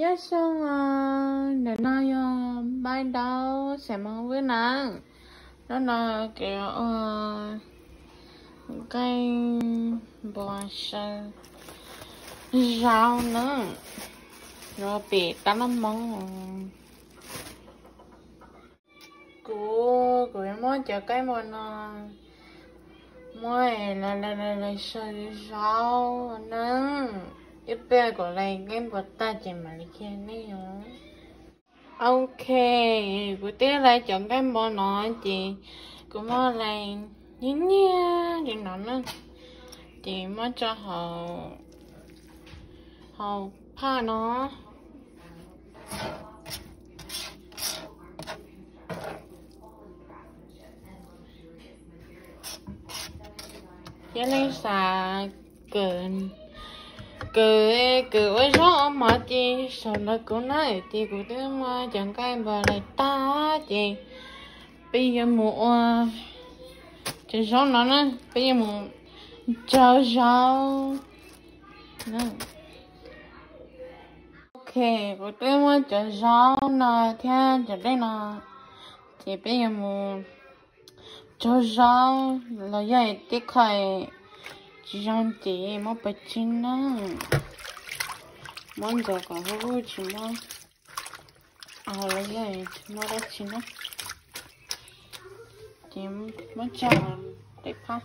Nyob zoo os, ntawm no yog npaj ntaub xaim mos vwb na. Hnub no kuv ua nqaij npua saw zaub na, yuav pem tab laj Hmoob. Kuv, kuv yuav muab cov nqaij npua no muab lawv saw zaub na. Ib pliag kuv lawv nqaij npua tag ces mam li qhia nej os. Ok, kuv twb lawv cov nqaij npua no ces kuv muab lawv nyiag nyiag li no na, ces muab tso hauv, hauv phaj no. Yog leej xav kawm, kawm, kawm ua zaub ua mov ces sau ntawv kuv na, ces kuv twb muab cov nqaij npua lawv tag ces peb yuav mus ua cov zaub no na, peb yuav mus tsaug zaub. Ok, kuv twb muab cov zaub no thiab cov dej no, ces peb yuav mus tsaug zaub los yog tej qho tsis zoo ces muab pov tseg na. Muab ntxuav kom huv huv tsis muab, los yog tsis muab dab tsi na, ces muab tso tej phab.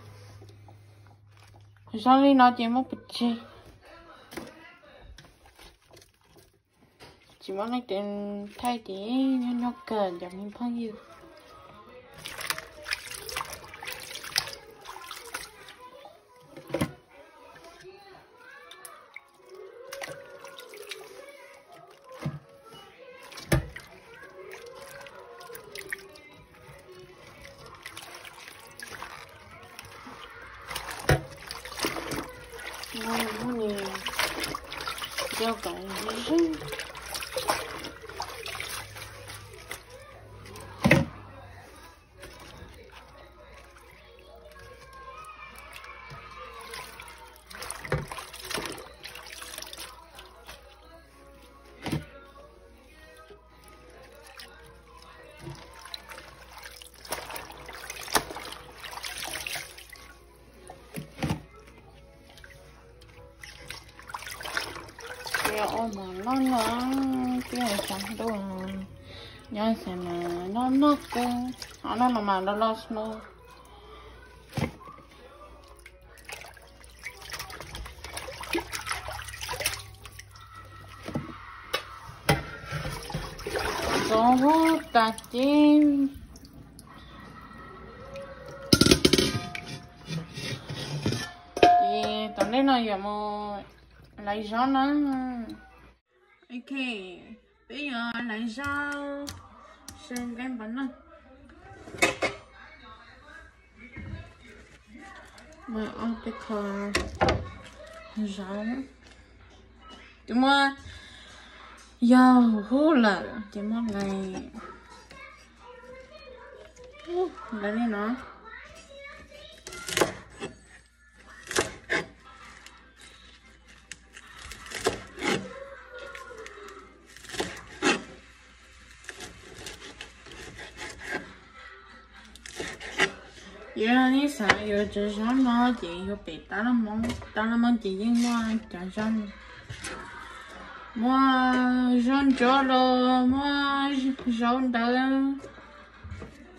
Zoo li no ces muab pov tseg. Tsis muab leej twg thaij ces nyob nyob kawg cov me phooj ywg. Ua mov noj no, twb yog xav ntuj, nyob xav mas noj noj kawg, ho noj no mas loj loj xwb na. Txoov huab tas ces, ces tom ntej no yuav mus lawv zaub na. Ok, peb yuav lawv zaub, saw nqaij npua no. Muab ob peb qho zaub, ces muab, yog huv huv lawm ces muab lawv, lawv li no. Yog nej xav yuav cov zaub no ces yuav pem tab laj Hmoob, tab laj Hmoob ces yeej muaj cov zaub, muaj zaub ntsuab los muaj zaub ntawd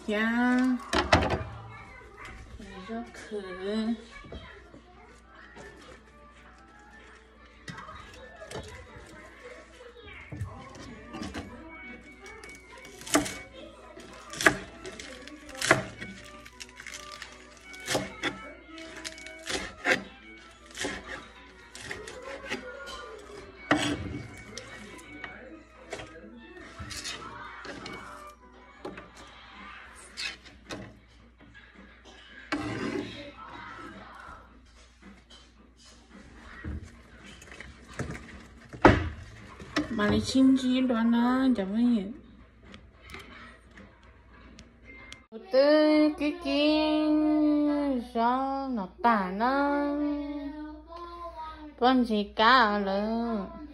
thiab zaub khwv. Mam li sib ntsib dua na cov phooj ywg. Kuv twb kib kib zaub no tag na, poj ntxig kab lawm.